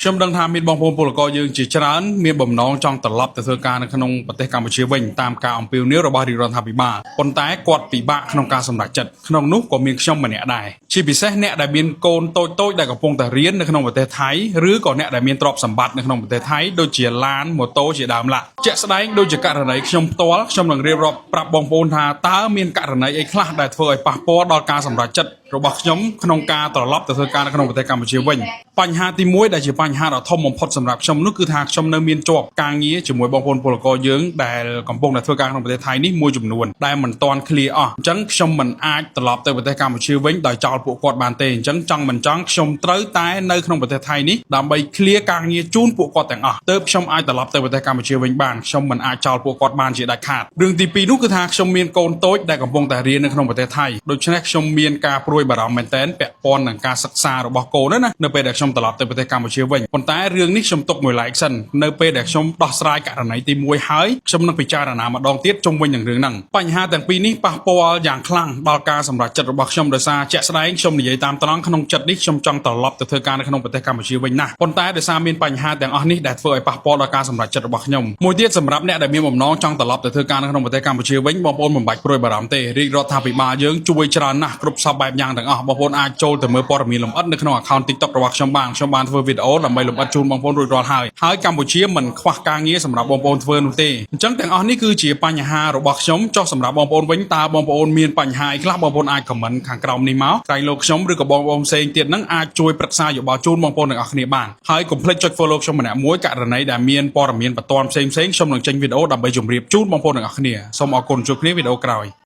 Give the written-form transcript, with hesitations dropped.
ខ្ញុំដឹងថាមានបងប្អូនពលករយើងជាច្រើនមានបំណងចង់ត្រឡប់ទៅធ្វើការនៅក្នុងប្រទេសកម្ពុជាវិញតាមការអំពាវនាវរបស់រាជរដ្ឋាភិបាលប៉ុន្តែគាត់ពិបាកក្នុងការសម្រេចចិត្តក្នុងនោះក៏មានខ្ញុំម្នាក់ដែរជាពិសេសអ្នកដែលមានកូនតូចៗដែលកំពុងតែរៀននៅក្នុងប្រទេសថៃឬក៏អ្នកដែលមានទ្រព្យសម្បត្តិនៅក្នុងប្រទេសថៃដូចជាឡានម៉ូតូជាដើមឡាជាក់ស្ដែងដូចជាករណីខ្ញុំផ្ទាល់ខ្ញុំនឹងរៀបរាប់ប្រាប់បងប្អូនថាតើមានករណីអីខ្លះដែលធ្វើឲ្យប៉ះពាល់ដល់ការសម្រេចចិត្តរបស់ខ្ញុំក្នុងការត្រឡប់ទៅធ្វើការនៅក្នុងប្រទេសកម្ពុជាវិញបញ្ហាទី1ដែលជាបញ្ហាដ៏ធំបំផុតសម្រាប់ខ្ញុំនោះគឺថាខ្ញុំនៅមានជាប់ការងារជាមួយបងប្អូនពលករយើងដែលកំពុងតែធ្វើការក្នុងប្រទេសថៃនេះមួយចំនួនដែលមិនទាន់ clear អស់អញ្ចឹងខ្ញុំមិនអាចត្រឡប់ទៅប្រទេសកម្ពុជាវិញដោយចោលពួកគាត់បានទេអញ្ចឹងចង់មិនចង់ខ្ញុំត្រូវតែនៅក្នុងប្រទេសថៃនេះដើម្បី clear ការងារជូនពួកគាត់ទាំងអស់ទើបខ្ញុំអាចត្រឡប់ទៅប្រទេសកម្ពុជាវិញបានខ្ញុំមិនអាចចោលពួកគាត់បានជាដាច់ខាតរឿងទី2នោះគឺថាខ្ញុំមានកូនតូចដែលកំពុងតែរៀននៅក្នុងប្រទេសថៃដូច្នេះខ្ញុំមានការព្រួយបារម្ភមែនទែនពាក់ព័ន្ធនឹងការសិក្សារបស់កូនណានៅពេលដែលខ្ញុំត្រឡប់ទៅប្រទេសកម្ពុជាវិញប៉ុន្តែរឿងនេះខ្ញុំទុកមួយឡែកសិននៅពេលដែលខ្ញុំដោះស្រាយករណីទី1ហើយខ្ញុំនឹងពិចារណាម្ដងទៀតជុំវិញនឹងរឿងហ្នឹងបញ្ហាទាំងពីរនេះប៉ះពាល់យ៉ាងខ្លាំងដល់ការសម្រេចចិត្តរបស់ខ្ញុំដោយសារជាក់ស្ដែងខ្ញុំនិយាយតាមត្រង់ក្នុងចិត្តនេះខ្ញុំចង់ត្រឡប់ទៅធ្វើការនៅក្នុងប្រទេសកម្ពុជាវិញណាស់ប៉ុន្តែដោយសារមានបញ្ហាទាំងអស់នេះដែលធ្វើឲ្យប៉ះពាល់ដល់ការសម្រេចចិត្តរបស់ខ្ញុំមួយទៀតសម្រាប់អ្នកដែលមានបំណងចង់ត្រឡប់ទៅធ្វើការនៅក្នុងប្រទេសកម្ពុជាវិញបងប្អូនមិនបាច់ព្រួយបារម្ភទេរាជរដ្ឋាភិបាលយើងជួយច្រើនណាស់គ្រប់សពបែបយ៉ាងទាំងអស់បងប្អូនអាចចូលទៅមើលព័ត៌មានលម្អិតនៅក្នុង account TikTok របស់ខ្ញុំបានខ្ញុំបានធ្វើវីដេអូដើម្បីលម្អិតជូនបងប្អូនរួចរាល់ហើយហើយកម្ពុជាមិនខ្វះការងារសម្រាប់បងប្អូនធ្វើនោះទេអញ្ចឹងទាំងអស់នេះគឺជាបញ្ហារបស់ខ្ញុំចុះសម្រាប់បងប្អូនវិញតើបងប្អូនមានបញ្ហាអីខ្លះបងប្អូនអាច comment ខាងក្រោមនេះមកក្រែងលោកខ្ញុំឬក៏បងប្អូនផ្សេងទៀតហ្នឹងអាចជួយប្រឹក្សាយោបល់ជូនបងប្អូនទាំងអស់គ្នាបានហើយកុំភ្លេចចុច follow ខ្ញុំម្នាក់មួយករណីដែលមានព័ត៌មានបន្ទាន់ផ្សេងៗខ្ញុំនឹងចេញវីដេអូដើម្បីជម្រាបជូនបងប្អូនទាំងអស់គ្នាសូមអរគុណជួបគ្នាវីដេអូក្រោយ។